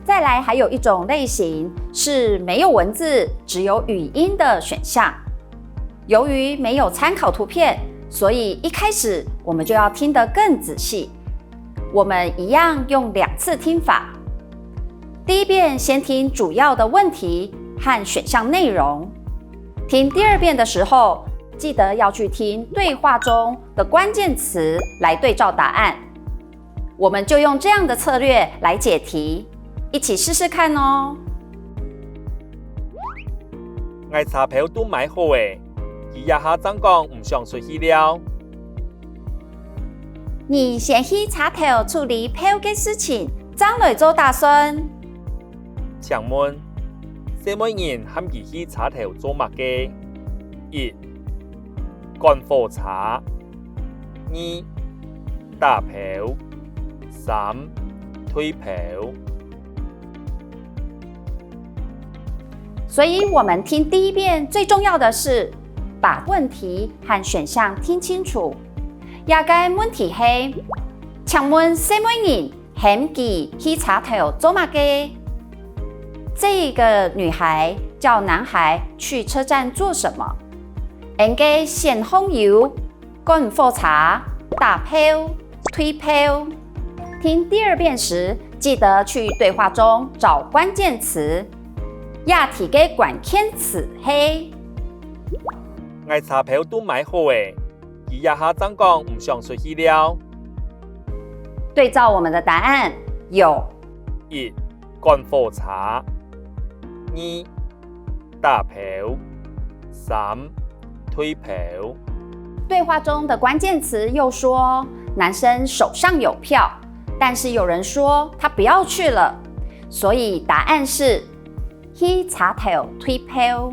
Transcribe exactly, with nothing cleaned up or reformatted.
再来，还有一种类型是没有文字，只有语音的选项。由于没有参考图片，所以一开始我们就要听得更仔细。我们一样用两次听法。第一遍先听主要的问题和选项内容，听第二遍的时候，记得要去听对话中的关键词来对照答案。我们就用这样的策略来解题，一起试试看哦。𠊎車票都买好咧，佢這下正講毋想出去尞。你先去車頭處理票个事情，正來做打算。請問，細妹人喊佢去車頭做麼个？一、趕火車。二、打票。三、退票。所以我们听第一遍最重要的是把问题和选项听清楚。这个问题是，请问細妹人喊佢去车头做么个？这个女孩叫男孩去车站做什么？恁个选项有赶火车、打票、退票。听第二遍时，记得去对话中找关键词。这题个关键词是，𠊎车票都买好咧，佢這下正講毋想出去尞。对照我们的答案有：一、赶火车。二、打票。三、退票。对话中的关键词又说，男生手上有票，但是有人说他不要去了，所以答案是去车头退票。